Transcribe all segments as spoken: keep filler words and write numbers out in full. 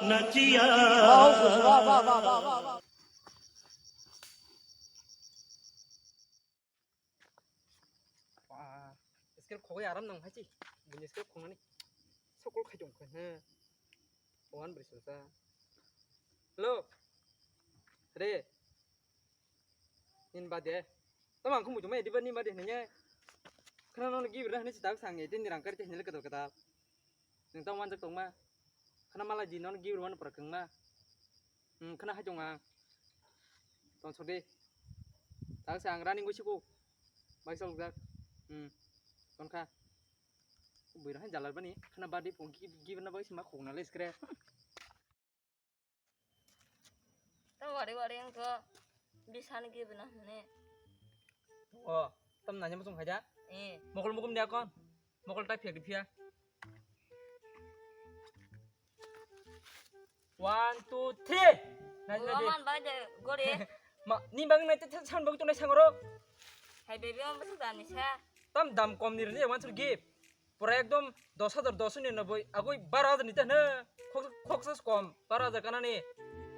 Nachiya. Ba, script khogwi aram nang hai chi. Bini script khongnani. Sokol khai tong kha, he. Wan bri sa. Hello. Re. Nin ba de. Tamo ang khumui tongmai diba nin ba de hinwi. Khana nono gibir na hinwi si tak sang e, tini rang kari te hinwi le kedal kedal. Nung tamo manjak tongma. Khana mala di nono gibir wano pora kengma. Hmm, khana hai tong ang. Tong sodi. Tak sang running go siko. Bai sol jak. Hmm. Tong kha. Bui rang jalar bani. Khana ba di phone gibir na bai sima khogna le scrap. Tamo wari wari wngkha bisani gibina hwnwi. O, tam nanya muchung khaida? Eh. Mokol mukum dia kon. Mokol tai phek di phia. One, two, three. Nai, nai, Gua di. Man bai de gori. Ma, ni bang nai te san bang tu nai sangro. Hai baby, om basi dam ni sa. Tam dam kom ni rni one sur gift. Pura ekdom dos hajar dos ni noboi, agoi baro hajar ni te hne, khok-, khoksa se kom, baro hajar kanani,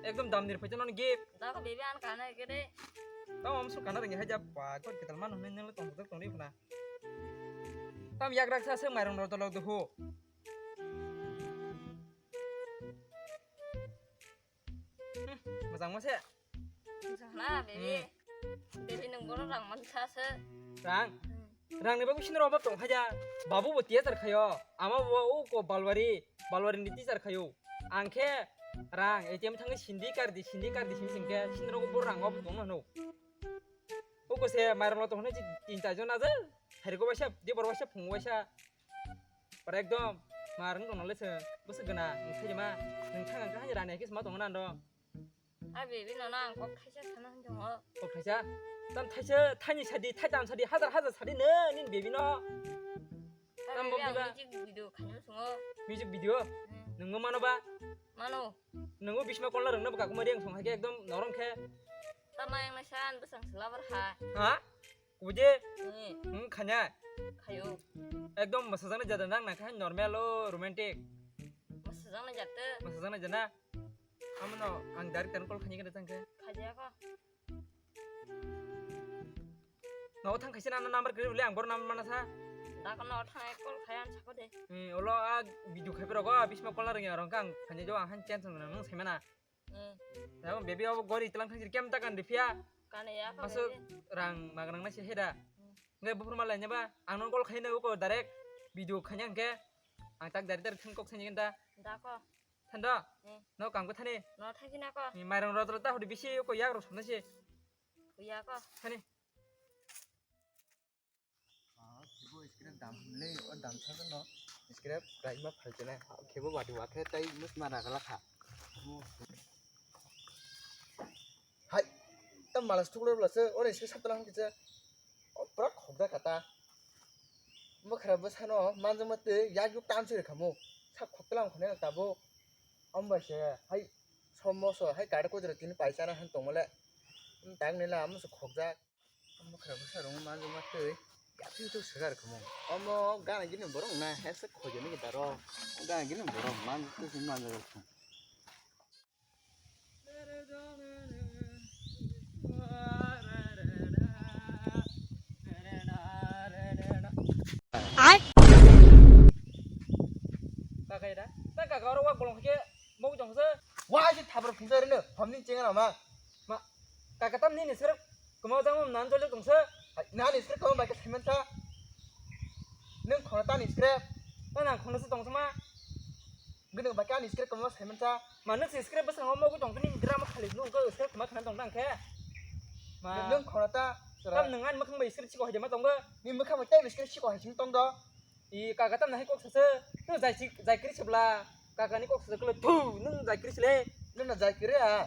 ekdom dam ni rwphai nani gift. Dako bebe an kana kede. Tamo amsu kana ringi haja pa, kor kital manu hne nelo tong tong tong ri khna. Tam yak rak sa se mairong ro tolo duhu. Hmm, mojang mo se. Mojang na, baby. Hmm. Baby, nung bono rang man sa se. Rang? Hmm. Rang ni bagwi sinro obab tong khaja. Babu bo teacher khayo. Ama bo o ko Balwari, Balwari ni teacher khayo. Ang khe rang A T M thangwi sindi kardi, sindi kardi simi singkhe sinro bo rang obab tong no. O ko se mairong lo tong hne tin char jon aje. Hari ko waisa, di bor waisa, phung waisa. Pore ekdom, ma rwng tongno le se, bwswk gana, nung khaima, nung thang ang kha hani rani khe sma tongna ando. A baby no na ang kok thaisa sana hwnjong o. Kok thaisa? Tam thaisa, thaini sadi, thaitam sadi, hajar hajar sadi no, nini baby no. A tam baby bok ang diba? Music video khaino sungo. Music video? Hmm. Nungbo mano ba? Mano. Nungbo bisma kolna rwngno bwkha kumari ang song hai khe ekdom norom khe. Tama yang na san bwsang selabar ha. Ha? Kubuje? Hmm. Hmm, khanya? Khayo. Ekdom mwsajaknai jada nang nang khe normal o romantic. Mwsajaknai jata? Mwsajaknai jana? Amono ang direct tan call khanya khe tang khe. Khajaya ko. Nogo thang khaisa nang number kwrwi bole ang bor number mana sa. Da ko nogo thang call khaya ang sako de. Hmm, olo a video khai piro go bisma call na rwngya rong kang khanya jo ang han chance nang nang sai mana. Hmm. Tamo baby obo gori tlang thang kem ta kan ripia. Kane ya ko. Maso baby. Rang magnang na se heda. Hmm. Ngai bufur malai nyaba ang nang call khaina ko direct video khanya ke. Ang tak dari dari thang kok sanya ta. Da ko. Thanda. Hmm. No kam ko thani. No thagi na ko. Ni mairong rot rot ta hodi bisi ko yak rok somna se. Ko ya ko. Thani. Ah, kebo scrap dam le, o dam sa no. Scrap rai ma phal chene. Kebo wadi wa khe tai mus ma na gala kha. Hai, tam malas thuklo bla se, ore se satla hang kicha. O prak khokda kata. Mo khara bo sano manjak ma te yak yuk tam se khamu. Sa khokla ang khone tabo. Amba se, hai, somo so, hai kada ko jero tini paisa na han tongmale. Tang nila amo se khokjak. Omo khara bwsa rwngwi manjak ma twi yapri tu swkar khamu. Omo gana gini borok na hesa khojani gita ro. Gana gini borok manjak tu sin manjak rok. Ai. Kakai da. Ta kaka oro wak bolong khe mok jong se. Wa si thabra phungsa rene. Hamni chenga ma. Ma, kaka tam nini sir kamo jang nan jol jong se. Nani sir kamo bai ka semen sa. Nung khona tani script. Ta nang khona se tong sama. Gwnang bai ka ni script kamo semen sa. Ma nung se script bwskango mogu tong kani drama khali nung ko script ma khana tong dang khe. Ma. Nung khona ta. Tam nung ani makhang bai script siko haide ma tong go. Ni makhang bai tai script siko hai sing tong do. I kaka tam nahai kok sasa. Nung jai sik jai kri sebla. Kaka ni kok sasa kolo thu nung jai kri sele. Nung na jai kri a.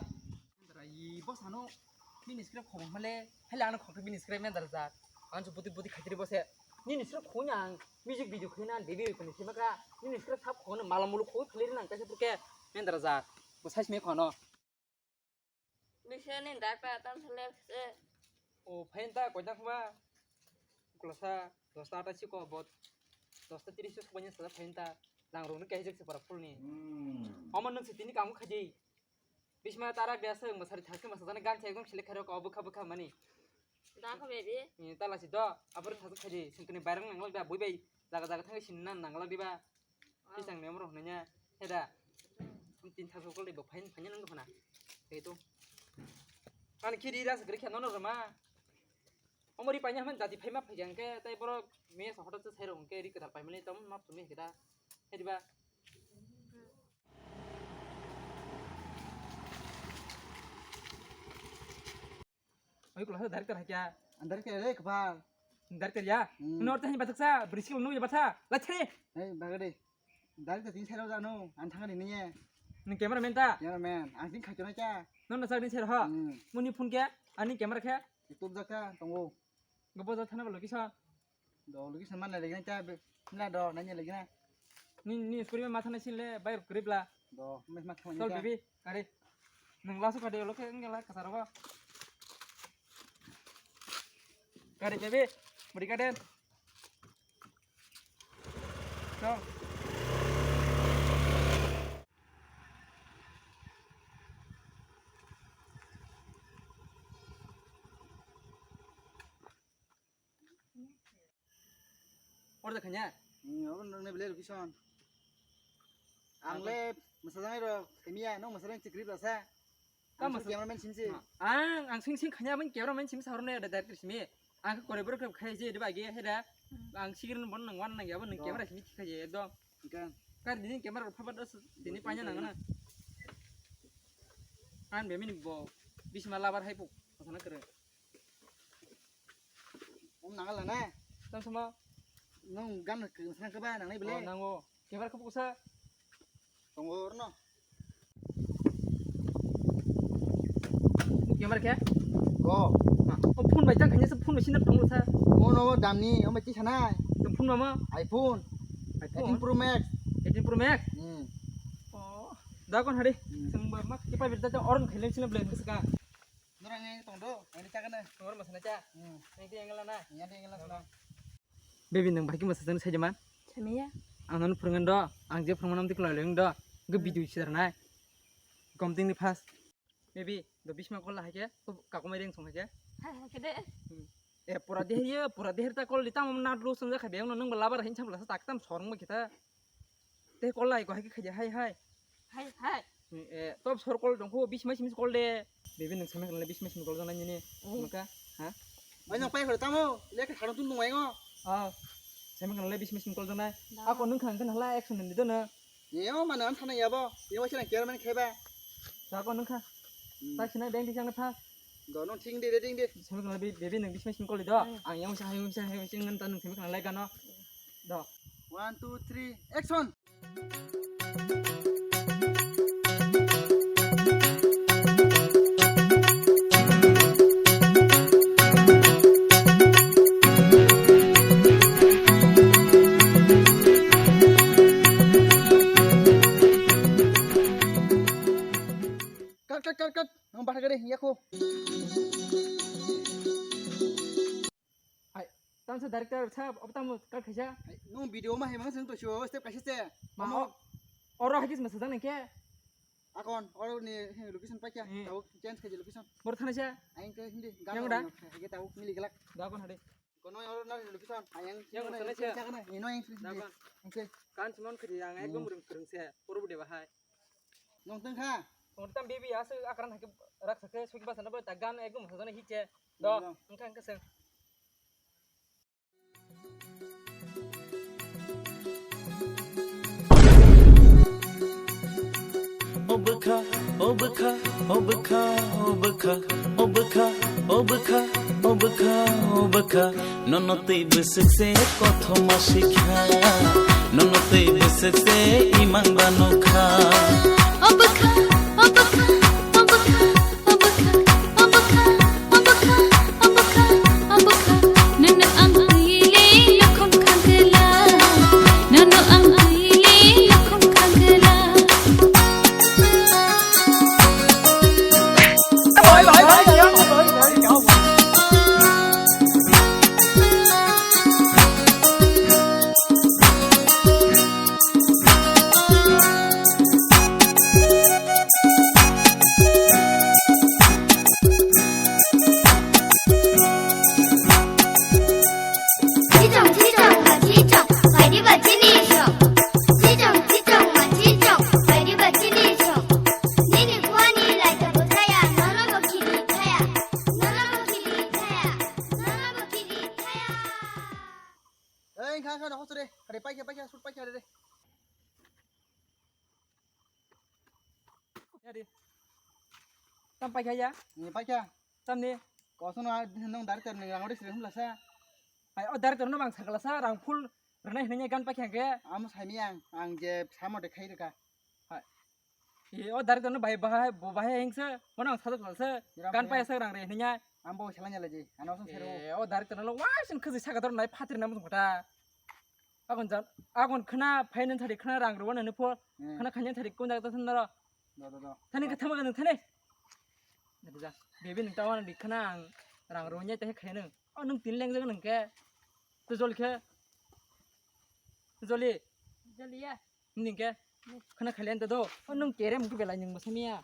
Dara i bo sano nini script khobong hale, hale ano khokte bini script mendar jat. Anso buti buti khaitri bose. Nini script khoni ang music video khina baby koni sima ka. Nini script sab khoni mala mulu khoi phleri nang kaisa purke mendar jat. Bo size me khono. Bisa ni dakta tam sele se. O phain ta koi dak ba. Klosa dosta ta chiko bot. Dosta tiris chiko banya sa phain ta. Jang rok ni kaijak se para phul ni. Hmm. Omo nwng se tini kamu khaji. Bisma tarak dia se masari thak se masajani gan se ekdom selek kharok o bwkha bwkha mani. Da kho baby. Ni tala si do, abor thak khaji, sengkani bairang nanglak da, bui bai, jaga jaga thang sin nan nanglak diba. Tisang ni amro hwnanya, heda. Tin thak kol de bo phain phain nang khona. Hei to. Ani khiri ras gre khe nono rama. Omori paina haman jati phaima phai hwnkhe, tai borok me sa hoda se sai rok hwnkhe ri kwtal paimani tom map tumi hwnkhe da. Hediba. Oi, kula sa director hakya. Ang director le kebal. Director ya? Hmm. Nor tani batak sa, briskil nu ya batha. La chhe. Hei, bagade. Director tin sero jano, ang thangani niye. Nung cameraman ta? Cameraman, ang tin khaito na cha. Nor na sa tin sero ha. Hmm. Muni phone kya? Ani camera kya? Tup jaka tongo. Gobo ja thana ba location. Do location man na legina cha be. Na do na ni legina. Ni ni skuri ma thana sin le bai grip la. Do me ma thana. Chol baby, kare. Nang lasu kade lo ke ngela kasaro ba. Kare baby, beri kade. Chol. Order khanya? Hmm, obo nang ne bile location. Ang le masajang ro, kemiya, nong masajang chikri rasa. Tamo cameraman simsi. Ang, ang sing sing khanya abang cameraman simsi harone ada director simi. Ang kore bro khai je de bagi heda. Ang sigirin bon nang wan nang ya bon nang camera simi khai je ekdom. Kan. Kar dini camera phaba dos dini panya nang na. An bemini bo bisma labar hai pu. Sana kere. Om nang la na. Tang sama. Nong gan ke sana ke ba nang ni bile. Nango. Camera khe bukusa. Tongo orno. Camera khe? Go. O phone bai tang khanya se phone machine tong sa. Phone o damni, o machine sana. Tum phone mama? iPhone. iPhone? Eighteen Pro Max. Eighteen Pro Max? Hmm. Oh. Da kon hari. Hmm. Seng ba mak kipa birta ta oron khelen sina blend ka. Norang yang tong do, yang di chakana. Tong oron masana cha. Hmm. Yang di yang lana. Yang di yang lana. Baby, nang bahai khe mwsajwkno saijama? Samiya. Ang nono phwrwngmani do, ang je phwrwngmano amtwi kwlai leng do, hwnkhe video sidarnai. Gomtingni first. Baby, do bisma call hai khe, to kakumai reng song hai khe. Hai, hai khe de. Hmm. E, pura deher ye, pura deher ta call di tamo na dlo song jakha beng no nang ba labar hin cham lasa tak tam sorong ba kita. Tei call lai ko hai khe khaidi hai hai. Hai hai. E, top sor call dong kho bis mai simis call de. Bebe nang samai kanle bis mai simis call janai nini. Maka, ha? Mai nang pai khore tamo, le khe kharo tun nung mai ngo. Ah. Samai kanle bis mai simis call janai. Ako nung khang kan hala action ni do na. Yo mana an thana yabo. Yo wachana care man kheba. Sa ko nung kha. Ta sinai beng di chang na pha. Do nung thing di, ding di. Samai kanle bebe nang bis mai simis call di do. Ang yang sa hai sa hai sing ngan ta nung samai kanle gano. Do. One, two, three, action. Cut, cut, cut, cut. Nang bahar gade, ya ko. Hai, tamo sa director sahab, abo tamo cut khaisa? Hai, nung video ma hai mang sung to sio, step kaisa se. Ma, oro hai kis masa jang nang khe? Akon, oro ni location paikha, tau change khaji location. Bor thana sa? Ayang ke hindi, yang da? Hai ke tau mili gelak. Da kon hade. Kono oro na location, ayang yang thana sa? Ino yang sini. Da kon. Oke. Kan simon khaji ang ekdom rung rung se, poro bude bahai. Nung tengkha? Nung tam bibi asu akran hake raksa ke suki basa na bo ta gan ekdom masa jang hiche. Do, engkha engkha seng. O bwkha, o bwkha, o bwkha, o bwkha, o bwkha, o bwkha, o bwkha, o bwkha, o bwkha, nono twi bwswk se kothoma sikha, nono twi bwswk se imang ba nukha. O bwkha, o bwkha, o bwkha. Tadi. Tam paikha ya? Ni paikha. Tamni? Kosono a nwng director ni rang ori sri humla sa. Hai, o director no bang sakla sa, rang full rwnai hinwi gan paikha ke. Amo saimi ang, ang je samo de khai rwkha. Hai. E, o director no bai bahai, bo bahai hingse, mono ang sadok lal se. Ram gan kaya. Paisa rang re hinwi. Ambo selanya laji, ano song sero. E, o director no lo wa sin khaji saka dor nai phatri na musung kota. Agon jan, agon khna phainen thari khna rang rwani pho. Hmm. Khna khanyan thari kun jaga ta naro. Do, do, do. Thani ke thama nang thani. Nang ja. Bebe nang tawa nang dikhana ang rang ronyai te khainang. O nang tin leng jaga nang ke. To jol khe. Joli. Joli ya. Ning ke. Khana khailen to do. O nang kere mung belai nang masamiya.